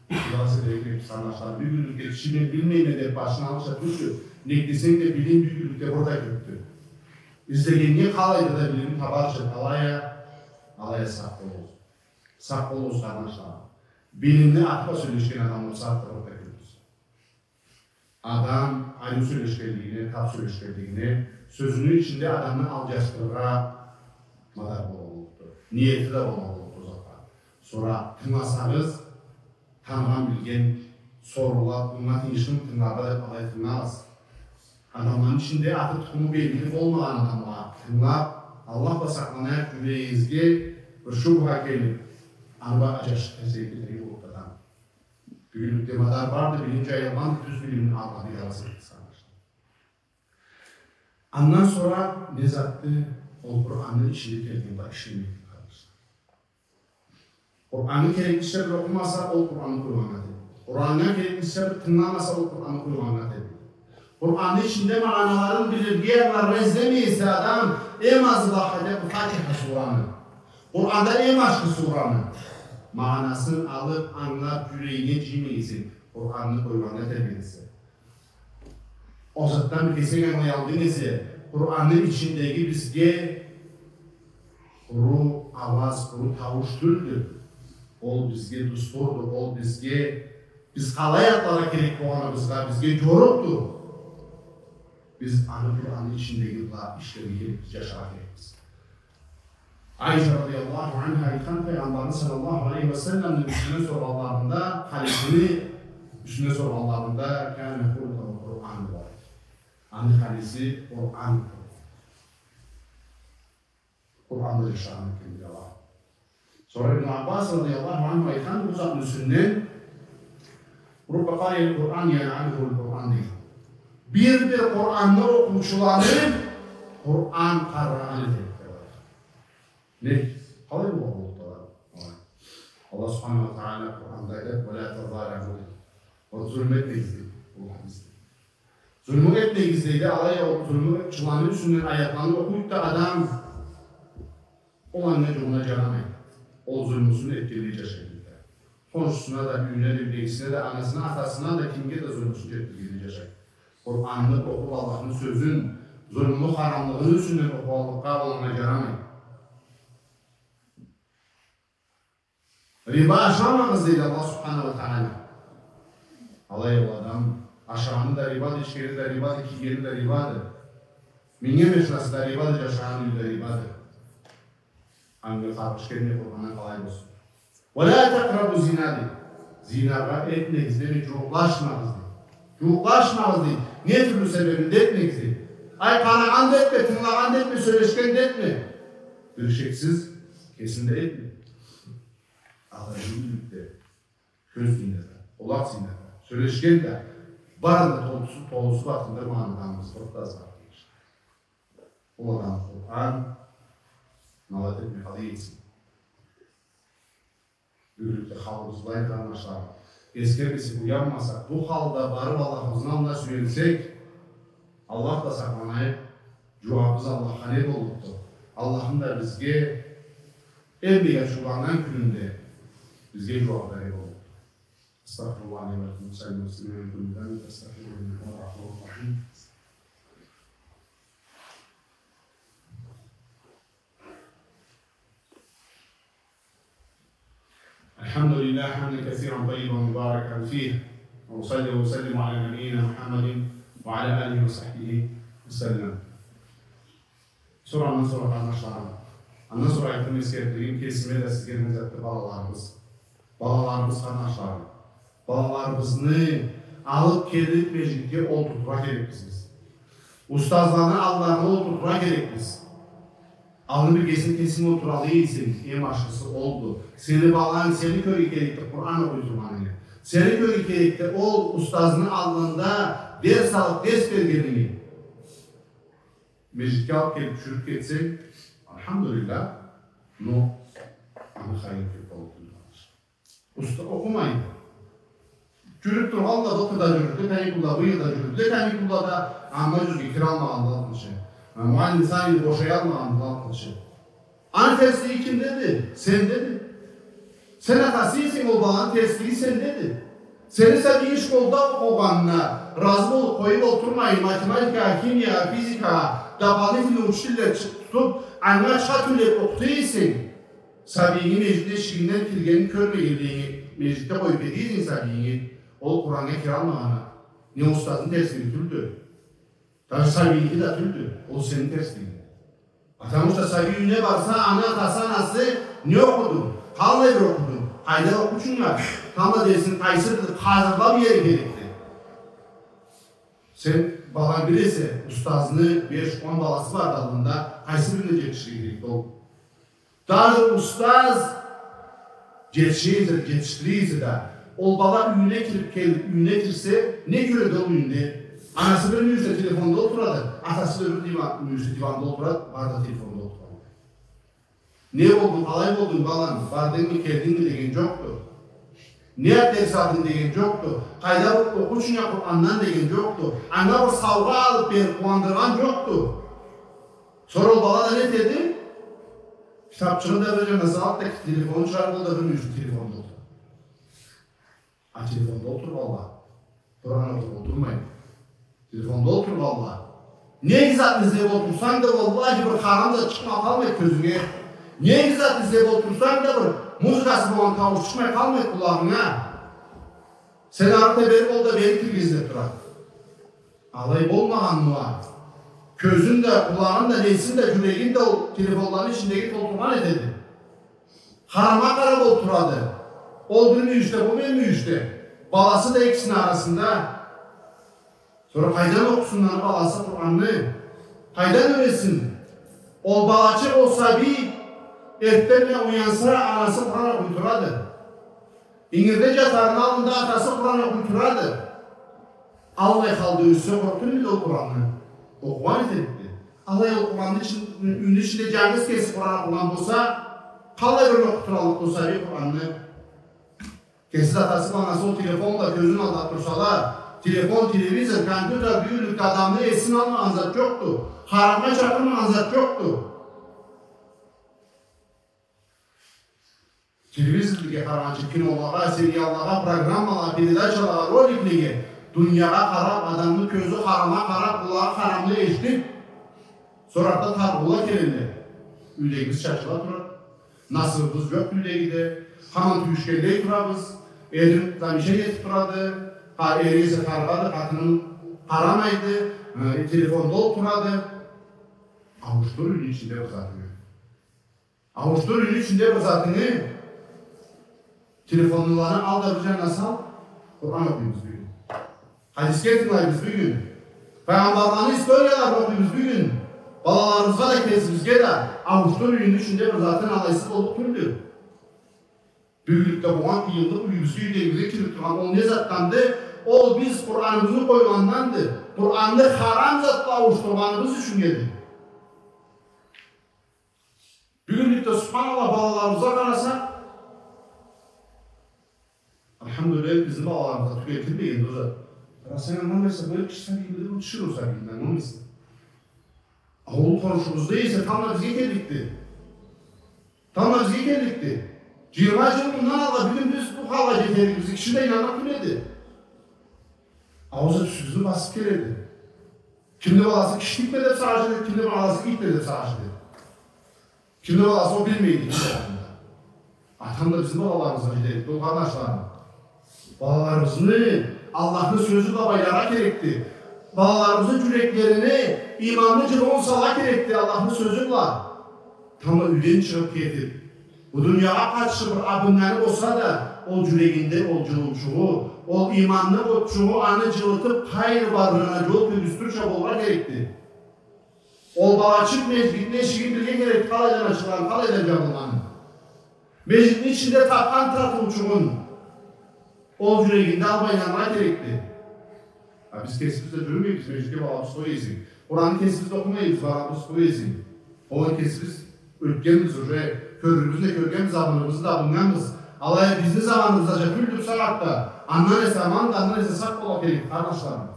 Дыгалас этерге керекбиз, къарнашларым. Бюгюнлюкде киши мен билмейме деп башын алырча тюлдю. Нек десенг да, билим бюгюнлюкде бир да кёпдю. Излегеннге къалайды да билимни табарча, алай а, алай а сакъ болугъуз. Сакъ болугъуз, къарнашларым. Билимни артха сёлешген адамла сакъ болургъа керекбиз. Адам ариу сёлешгенлигине, тап сёлешгенлигине, сёзюню ичинде адамны алджашдырыргъа мадар болмаллыкъды. Ниети да болмаллыкъды ол затха. Сора тынгыласагъыз, таныгъан, билген соруула, мынга тыйыншлымы тынгыларгъа деп, алай тынгылагъыз. Адамланы ичинде аты-тукъуму белгили болмагъан адамгъа тынгылап, Аллах бла сакъланайыкъ, джюрегигизге бир шубха келип, аны бла аджашып, кесек этерге боллукъду адам. Бюгюнлюкде мадар барды, билим джайылгъанды, тюз билимни алгъа бир аласа кетсек, къарнашларым. Андан сора не затды? Ол Къуранны ичинде келген бла ишлемекди, къарнашларым. Къуранны кереклича бир окъумаса, ол Къуранны къойгъаннга тенгди. Къуранны кереклича бир тынгыламаса, ол Къуранны къойгъаннга тенгди. Къуранны ичинде магъаналарын билирге, ангыларгъа излемей эсе адам, эм азы бла хотя бы Фатиха сураны, Къуранда эм ашхы сураны магъанасын алып, ангылап, джюрегине джыймай эсе, Къуранны къойгъаннга тенгди. Ол затдан бир кесек ангылаялмай эсе, Къуранны ичиндеги бизге къуру ауаз, къуру таууш тюлдю. Ол бизге дустурду, ол бизге, биз къалай атларгъа керек болгъаныбызгъа, бизге джорукъду. Биз аны Къуранны ичиндеги бла ишлерге керекбиз, джашаргъа керекбиз. Айша радияллаху анха айтхан, Пайгъамбарны саллаллаху алейхи ва салламны юсюне соргъанларында, халисини юсюне соргъанларында, «كان خلقه القرآن» деб. Аны халиси Къуран. Къуран бла джашагъан экен, дей. Сора Ибн Аббас радияллаху анху айтхан бу затны юсюнден: «رب قارئ القرآن يلعنه القرآن», дейди. Бир-бир Къуранны окъуучуланы Къуран къаргъагъан этеди, дей. Не? Къалай боллукъду алай? Аллах субханаху ва тагъала Къуранда айтады: «ولا تظالموا», дейди. Ол зулму этмегиз, дейди. Ол хадисде. Зулму этмегиз, дейди. Алай а ол зулмучуланы юсюнден аятланы окъуйду да адам, ол анга джукъ джарамайды. Ол зулмусун этгенлей джашайды. Хоншусуна да, юйюне да, юйдегисине да, анасына, атасына да, кимге да зулмусун джетдиргенлей джашайды. Къуранны окъуб, Аллахны сёзюн, зулмуну харамлыгъыны юсюнден окъугъанлыкъгъа ол анга джарамайды. Риба ашамагъыз, дейди Аллах субханаху ва тагъала. Алай ол адам ашагъаны да рибады, ичгени да рибады, кийгени да рибады. Минген машинасы да рибады, джашагъан юйю да рибады. Анга къаргъыш келмей къургъандан къалай болсун? «ولا تقربوا الزنا», дейди. Зинагъа этмегиз, дейди, джууукълашмагъыз, дейди. Джууукълашмагъыз, дейди. Не тюрлю себебин да этмегиз, дейди. Ай, къарагъан да этме, тынгылагъан да этме, сёлешген да этме. Бир шексиз, кесин да этме. Алай юйюлюкде, кёз зинада, къулакъ зинада, сёлешген да, барын да толусу, толусу бла тындырмагъан адамыбыз бир да аз бар, дейди. Ол адам Къуран налат этме къалай этсин? Бюгюнлюкде халыбыз былайды, къарнашларым. Эсгермесек, уянмасакъ, бу халда барыб Аллахыбызны аллына сюенсек, Аллах да сакъланайыкъ, джууабыбыз Аллахха не боллукъду? Аллахны да бизге эм бек ачыуланнган кюнюнде бизге джууабы да не боллукъду? أستغفر الله لي ولكم ولسائر المسلمين من كل ذنب فاستغفروه إنه هو الغفور الرحيم. الحمد لله حمدا كثيرا طيبا مباركا فيه، وأصلي وأسلم على نبينا محمد وعلى آله وصحبه وسلم. Сора андан сора, къарнашларым, андан сора айтырым, эсгеририм, кесиме да, сизге да, не затды, балаларыбыз. Балаларыбыз, къарнашларым. Балаларыбызны алыб келиб межгитге олтуртургъа керекбиз биз. Устазланы алларына олтуртургъа керекбиз. Аллы биргесин кесинг олтураллыкъ эсенг, эм ашхысы олду. Сени баланг, сени кёрюрге керекди Къуран окъуй тургъанынг. Сени кёрюрге керекди ол устазны аллында дерс алыб, дерс бергенинги. Межгитге алыб келиб тюшюрюб кетсенг, альхамдулиллах, но аны хайыры кёб боллукъду. Уста окъумайды. Джюрюб тургъанла, былтыр да джюрюдюле каникулла, быйыл да джюрюдюле каникулла да, амма джюзге киралмагъанды алкъынчы. Муаллим санын бошаялмагъанды алкъынчы. Аны терслиги кимдеди? Сендеди. Сен атасы эсенг, ол баланы терслиги сендеди. Сени сабийинг школда окъугъанына разы болуб къоюб олтурмайын, математикагъа, химиягъа, физикагъа дополнительный учителле чы-, тутуб, анга ачха тёлеб окъута эсенг, сабийинги межгитни эшигинден киргенин кёрмегенлей, межгитде къоюб кетесенг сабийинги, ол Къураннга киралмагъаны не устазны терслиги тюлдю, даже сабийники да тюлдю, ол сени терслигинг. Потому что сабий юйюне барса, аны атасы, анасы не окъуду, къаллай бир окъуду, къайда окъучунга, тамбла дерсин къайсы бир хазырлаб иерге керекди. Сен баланг бир эсе, устазны беш, он баласы барды аллында, къайсы бирине джетиширге керекди ол? Даже устаз джетиширге, джетишдирирге да, ол бала юйюне кириб келиб, юйюне кирсе, не кёреди ол юйюнде? Анасы бир мюйюшде телефонда олтурады, атасы да бир диван, мюйюшде диванда олтурады, бары да телефонда олтурады. Не болду, къалай болдунг, балам, бардынгмы, келдингми деген джокъду. Не дерс алдынг деген джокъду. Къайда бир окъучунга Къурандан деген джокъду. Анга бир саугъа алыб бериб къууандыргъан джокъду. Сора ол бала да не этеди? Китабчыгъын да бир джанына салады да, телефонун чыгъарыб, ол да бир мюйюшде телефонда олтурады. А телефонда олтуруб алай Къуран окъуб олтурмайды. Телефонда олтуруб алай. Не затны излеб олтурсанг да, уаллахи, бир харам зат чыкъмай къалмайды кёзюнге. Не затны излеб олтурсанг да, бир музыкасы болгъан таууш чыкъмай къалмайды къулагъынга. Сен ары теберип, ол да бери киргизип турады. Алай болмагъан уа. Кёзюн да, къулагъын да, несин да, джюрегин да ол телефонланы ичиндеги толтургъан этеди. Харамгъа къараб олтурады. Ол бир мюйюшде, бу бир мюйюшде. Баласы да экисини арасында. Сора къайдан окъусун аны баласы Къуранны? Къайдан юресин? Ол балачыкъ, ол сабий эртденбла уянса, анасы Къуран окъуй турады. Ингирде джатарыны аллында атасы Къуран окъуй турады. Аллай халда ёссе, къоркъ тюлмюдю ол Къуранны окъугъан этерикди? Алай ол Къуранны ичин-, юйню ичинде джангыз кеси Къуран окъугъан болса, къалай бир окъуй тураллыкъды ол сабий Къуранны? Кеси да атасы бла анасы ол телефон бла кёзюн алдаб турсала, телефон, телевизор, компьютер бюгюнлюкде адамны эсин алмагъан зат джокъду. Харамгъа чакъырмагъан зат джокъду. Телевизорлагъа къарагъанча, кинолагъа, сериаллагъа, программалагъа, передачалагъа, роликлеге, дуниягъа къараб, адамны кёзю харамгъа къараб, къулагъы харамны эшитиб, сора артда тарыгъыула келелле. Юйдегибиз чачыла турады. Насыбыбыз джокъ юйдегиде. Хаман тюйюшгенлей турабыз. Эрим замечание этиб турады. Къа-, эри эсе тарыгъады, къатыным къарамайды, э, телефонда олтурады. Ауушдур юйню ичинде бир затынгы. Ауушдур юйню ичинде бир затынгы. Телефонланы ал да бир джанына сал. Къуран окъуйбуз бюгюн. Хадисге тынгылайбыз бюгюн. Пайгъамбарланы историяларын окъуйбуз бюгюн. Балаларыбызгъа да, кесибизге да. Ауушдур юйню ичинде бир затын алайсыз боллукъ тюлдю. Бюгюнлюкде болгъан къыйынлыкъ юйюбюзге, юйдегибизге кириб тургъан, ол не затданды? Ол биз Къураныбызны къойгъанданды. Къуранны харам зат бла ауушдургъаныбыз ючюн эди. Бюгюнлюкде, субханаллах, балаларыбызгъа къарасакъ, альхамдулиллях, бизни балаларыбызгъа тюбетилмегенди ол зат. Къарасанг, ангыламайса, бу киши сабийди, бу тиширыу сабийди, ангыламайса. Аууул къоншубузда эсе тамбла бизге келликди. Тамбла бизге келликди. Джыйырма джыл мындан алгъа бюгюн биз бу халгъа джетеригибизге киши да ийнанныкъ тюл эди. Ауузу тюсюбюзню басыб келеди. Кимни баласы киши тюлме деб сагъыш этеди, кимни баласы итме деб сагъыш этеди. Кимни баласы ол билмейди. Атам да бизни балаларыбызгъа джетерикди ол, къарнашларым. Балаларыбызны Аллахны сёзю бла байларгъа керекди. Балаларыбызны джюреклерине иманны джылыуун салыргъа керекди Аллахны сёзю бла. Тамбла юйден чыгъыб кетиб, бу дуниягъа къатышыб бир абынганы болса да, ол джюрегинде ол джылыучугъу, ол иманны отчугъу аны джылытыб, къайры барырына джол кёргюзтюрча болургъа керекди. Ол балачыкъ межгитни эшигин билирге керекди, къалайдан ачылгъанын, къалайдан джабылгъанын. Межгитни ичинде табхан татыучугъун ол джюрегинде алыб айланыргъа керекди. А биз кесибиз да джюрюмейбиз, межгитге балабызны къоя эсек. Къуранны кесибиз да окъумайбыз, балабызны къоя эсек. Ол кесибиз ётгенбиз уже, кёрюрюбюзню да кёргенбиз, абынырыбызны да абыннганбыз. Алай а бизни заманыбызда джа тюлдю бусагъатда. Андан эсе аман да, андан эсе сакъ болургъа керек, къарнашларым.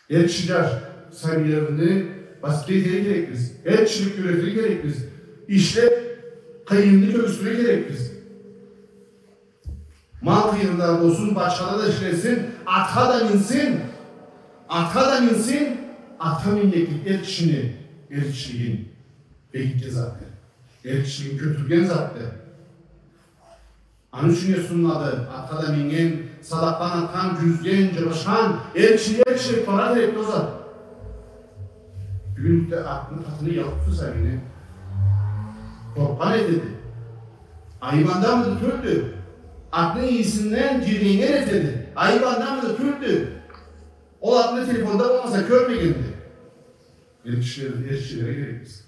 Эр киши джаш сабийлерибизни воспитать этерге керекбиз. Эр кишилик юретирге керекбиз. Ишлеб, къыйынны кёргюзтюрге керекбиз. Мал къыйырында болсун, башхада да ишлесин, атха да минсин, атха да минсин, атха минмеклик эр кишини эр кишилигин бегитген затды. Эр кишилигин кётюрген затды. Аны ючюн суннады, атха да миннген, садакъдан атхан, джюзген, джыгъышхан, эр киши, эр киши, пара керек ол зат. Бюгюн да атны татына уялыб турса, мени къоркъгъан этеди. Айыб андамыды, тюлдю? Атны ийисинден джиренген этеди. Айыб андамыды, тюлдю? Ол атны телефонда болмаса кёрмегенди. Эр кишилерибизни эр киши этерге керекбиз.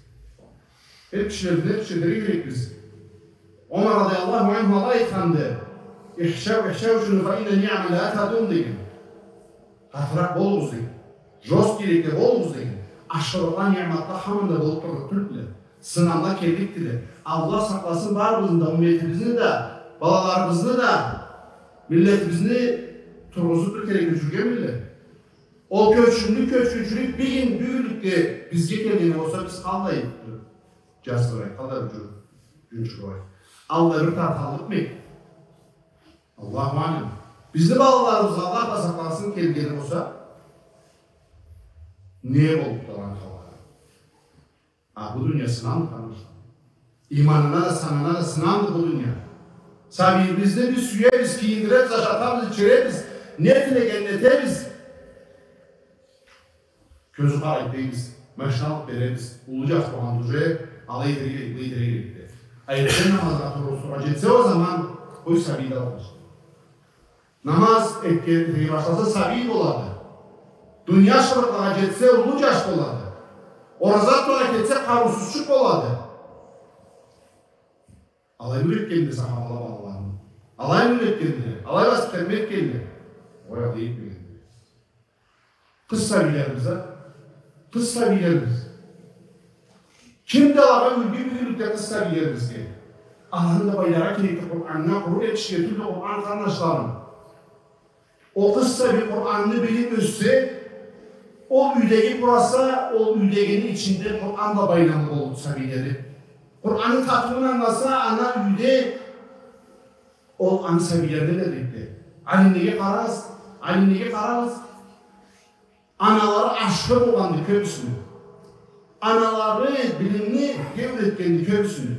Эр кишилерибизни эр киши этерге керекбиз. Омар радияллаху анху алай айтханды: «احشوا، احشوا، فإن النعم لا تدوم», деген. Къатыракъ болугъуз, деген. Жёсткийрек да болугъуз, деген. Ашхылыкъла, ниъматла хаманда болуб турлукъ тюлдюле. Сынамла келликдиле. Аллах сакъласын барыбызны да, умметибизни да, балаларыбызны да, миллетибизни тургъузуб бир кере кёчюргенмилле. Ол кёчюрюмлю кёчгюнчюлюк бюгюн, бюгюнлюкде бизге келгени болса, биз къаллай джазылырыкъ, къаллай джю-, джунчурурукъ. Аллай бир тарталлыкъмы эди? Аллаху алам. Бизни балаларыбызгъа Аллах да сакъласын келгени болса, не болуб тургъан халда? А бу дуния сынамды, къарнашла. Иманына да, санына да сынамды бу дуния. Сабийибизни биз сюебиз, кийиндиребиз, ашатабыз, ичиребиз, не тилегенин этебиз. Кёзюу къарайды дейбиз, машина алыб беребиз, уллу джаш болгъанды уже, алай этерге, былай этерге керекди. А эртден намазгъа турурсугъа джетсе ол заман, къой, сабий да алгъыч. Намаз этге, этерге башласа, сабий болады. Дуния ашхылыкълагъа джетсе, уллу джаш болады. Ораза тутаргъа кетсе, къарыусузчукъ болады. Алай юретгенди сахабала балаларын. Алай юретгенди. Алай воспитание этгенди. Алай этмегенди. Къыз сабийлерибиз, а? Къыз сабийлерибиз. Ким да алагъа юлгю бюгюнлюкде къыз сабийлерибизге. Аланы да байлагъа керекди Къураннга, къуру этишге тюлдю Къуран, къарнашларым. Ол къыз сабий Къуранны билиб ёссе, ол юйдеги къураса, ол юйдегини ичинде Къуран бла байламлы боллукъду сабийлери. Къуранны татыуун ангыласа, ана юйде ол аны сабийлерине да юйретди. Алимлеге къарагъыз, алимлеге къарагъыз. Аналары ашхы болгъанды кёбюсюню. Аналары билимни юретгенди кёбюсюню.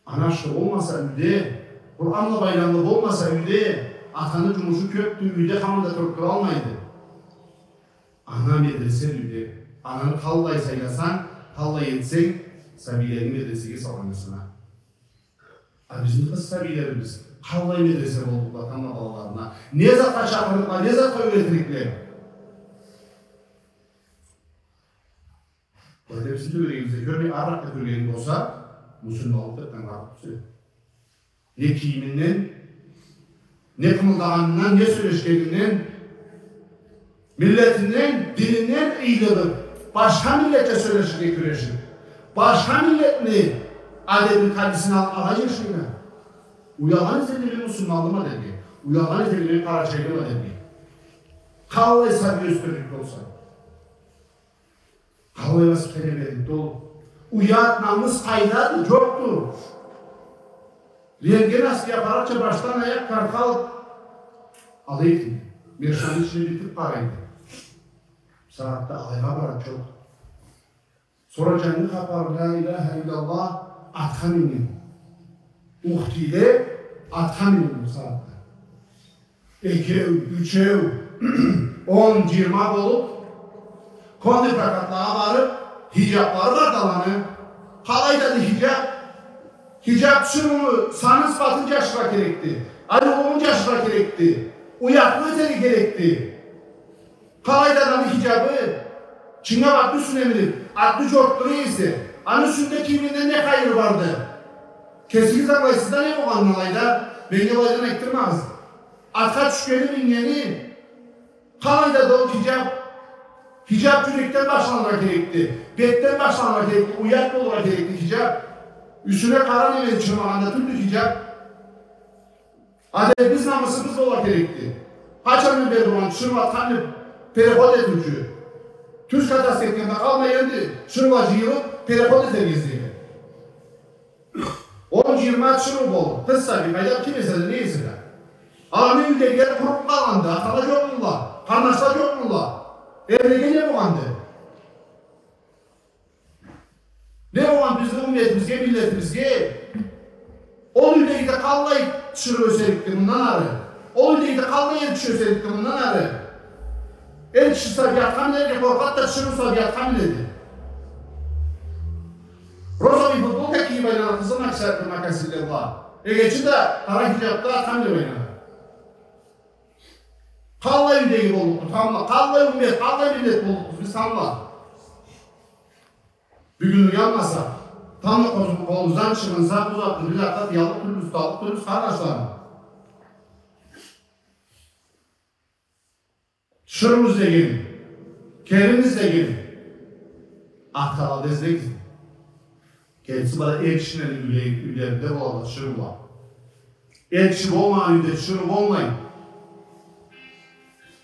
Ана ашхы болмаса юйде, Къуран бла байламлы болмаса юйде, атаны джумушу кёбдю, юйде хаман да туруб туралмайды. Ана медресе юйде. Ананы къаллай сайласанг, къаллай этсенг, сабийлеринги медресеге салгъанды сама. А бизни къыз сабийлерибиз къаллай медресе боллукъла тамбла балаларына? Не затха чакъырырыкъла, не затха юретирикле? Былайда бизни тёгерегибизде кёрмей, арыракъда кёргенинг болса, муслиманлыкъ деб тангыларыкъ тюлсе. Не кийиминден, не къымылдагъанындан, не сёлешгенинден, миллетинден, дининден ыйылыб, башха миллетча сёлеширге кюрешиб, башха миллетни адебин, къадисин алыб, алай джашайла. Уялгъан эсенг да, мен муслиманлыма дерге, уялгъан эсенг да, мен къарачайлыма дерге. Къаллай сабий ёсдюрлюк болса. Къаллай воспитание берди ол. Уят, намыс къайдады, джокъду. Рентген аскерге апарырча башдан аякъ къархалыб алайды. Машинаны ичине битиб къарайды. Сагъатда алайгъа барады, джокъ. Сора джангы хапар, ла иляха илляллах, атха минген. Ухтиле атха минген бу сагъатда. Экеу, ючеу, он, джыйырма болуб, конный прокатлагъа барыб, хиджаблары барды аланы. Къалайдады хиджаб? Хиджаб тиширыуну санын-сыфатын джашыргъа керекди. Ариулугъун джашыргъа керекди. Уятлыкъ этерге керекди. Къалайдады аны хиджабы? Чынгаб атны юсюне миниб, атны джортдура эсе, аны юсюнде кийиминден не хайыры барды? Кесигиз ангылайсыз да не болгъанын алайда, меннге былайдан айтдырмагъыз. Атха тюшгени, мингени, къалайдады ол хиджаб? Хиджаб джюрекден башланыргъа керекди, бетден башланыргъа керекди, уят болургъа керекди хиджаб. Юсюне къара немени тиширмагъанда тюлдю хиджаб. Адебибиз, намысыбыз болургъа керекди. Къачандан бери болгъан тиширыу атхан деб переход этиучю. Тюз катасы этгенде къалмай, энди тиширыула джыйылыб переход этерге излейди. Он, джыйырма тиширыу болуб, къыз сабий, къайдам, ким эсе да, не эсе да. Аланы юйдегилери къуруб къалгъанды, атала джокъдула, къарнашла джокъдула. Эрлеге не болгъанды? Не болгъан бизни умметибизге, миллетибизге? Ол юйдегиде къаллай тиширыу ёсерикди мындан ары? Ол юйдегиде къаллай эр киши ёсерикди мындан ары? Эр киши сабий атха минерге къоркъады да, тиширыу сабий атха минеди. Розовый футболка кийиб айланады, къызыл макасинле бла. Эгечи да къара хиджабда атха миниб айланады. Къаллай юйдеги боллукъду тамбла, къаллай уммет, къаллай миллет боллукъбуз биз тамбла. Бюгюн уялмасакъ, тамбла къолубуздан чыгъынса, бу затны биз артда тыяллыкъ тюлбюз, туталлыкъ тюлбюз, къарнашларым. Тиширыу излеген, келин излеген атхалада излегиз. Кертиси бла эр кишилени юйле-, юйлеринде боладыла тиширыула. Эр киши болмагъан юйде тиширыу болмай.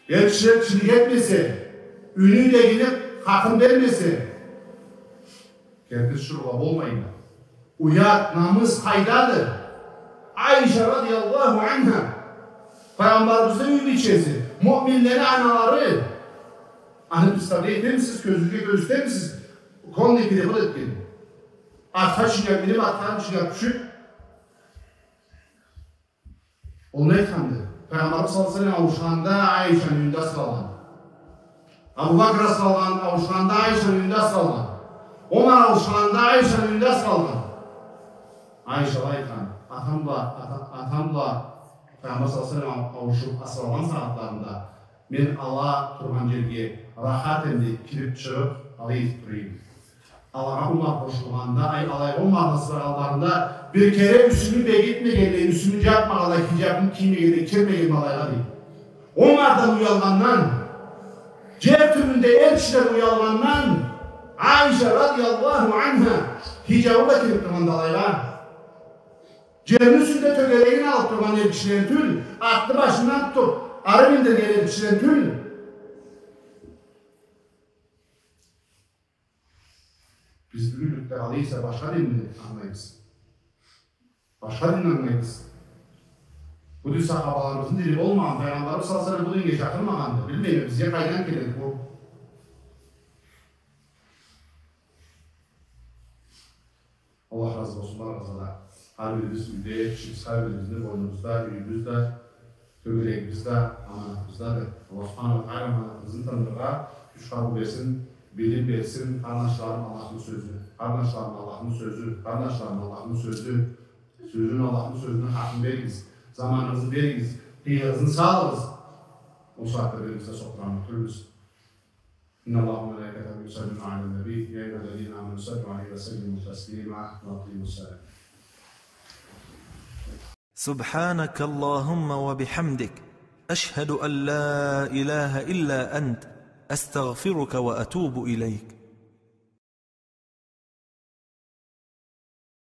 Эр киши эр кишилик этмесе, юйню, юйдегини хакъын бермесе, керти тиширыула болмайла. Уят, намыс къайдады? Айша радияллаху анха, Пайгъамбарыбызны юй бийчеси, муъминлени аналары. Аны представлять этемисиз, кёзюгюзге кёргюзтемисиз? Конный переход этген. Атха ичине миниб, атха ичине тюшюб. Ол не айтханды? Пайгъамбарыбыз саллаллаху алейхи ва саллам ауушханда Айшаны юйюнде асралгъан. Абу Бакр асыралгъан, ауушханда Айшаны юйюнде асыралгъан. Омар ауушханда Айшаны юйюнде асыралгъан. Айша алай айтхан: атам бла, ата-, атам бла Пайгъамбар саллаллаху алейхи ва саллам ауушуб асыралгъан сагъатларында мен ала тургъан джерге рахат эди, кириб чыгъыб алай этиб тура эдим. Алагъа Омар къошулгъанда, ай, алайгъа Омарны асырагъанларында бир кере юсюмю бегитмегенлей, юсюмю джабмагъанлай, хиджабымы киймегенлей кирмегенме алайгъа, дейди. Омардан уялгъандан, джер тюбюнде эр кишиледен уялгъандан, Айша радияллаху анха хиджабы бла кириб тургъанды алайгъа. Джерни юсюнде тёгерегин алыб тургъан эр кишиледен тюл, атны башындан тутуб, ары миндирген эр кишиледен тюл. Биз бюгюнлюкде алайса башха динни ангылайбыз. Башха динни ангылайбыз. Бу дин сахабаларыбызны дини болмагъан, Пайгъамбарыбыз саллаллаху алейхи ва саллам бу динге чакъырмагъанды. Билмейме, бизге къайдан келеди бу? Аллах разы болсун барыгъызгъа да. Хар бирибиз юйде, ишибиз, хар бирибизни бойнубузда, юйюбюз да, тёгерегибиз да, аманатыбыз да. Аллах субханаху ва тагъала аманатыбызны тындырыргъа кюч-къарыу берсин, билим берсин. Къарнашларым, Аллахны сёзю. Къарнашларым, Аллахны сёзю. Къарнашларым, Аллахны сёзю. Сёзюн, Аллахны сёзюню хакъын беригиз. Заманыгъызны беригиз. Къыйыгъызны салыгъыз. Ол сагъатда бирибиз да сокъурамы тюлбюз. إن الله وملائكته يصلون على النبي، يا أيها الذين آمنوا صلوا عليه وسلموا تسليما، وأقيموا الصلاة. سبحانك اللهم وبحمدك، أشهد أن لا إله إلا أنت، أستغفرك وأتوب إليك.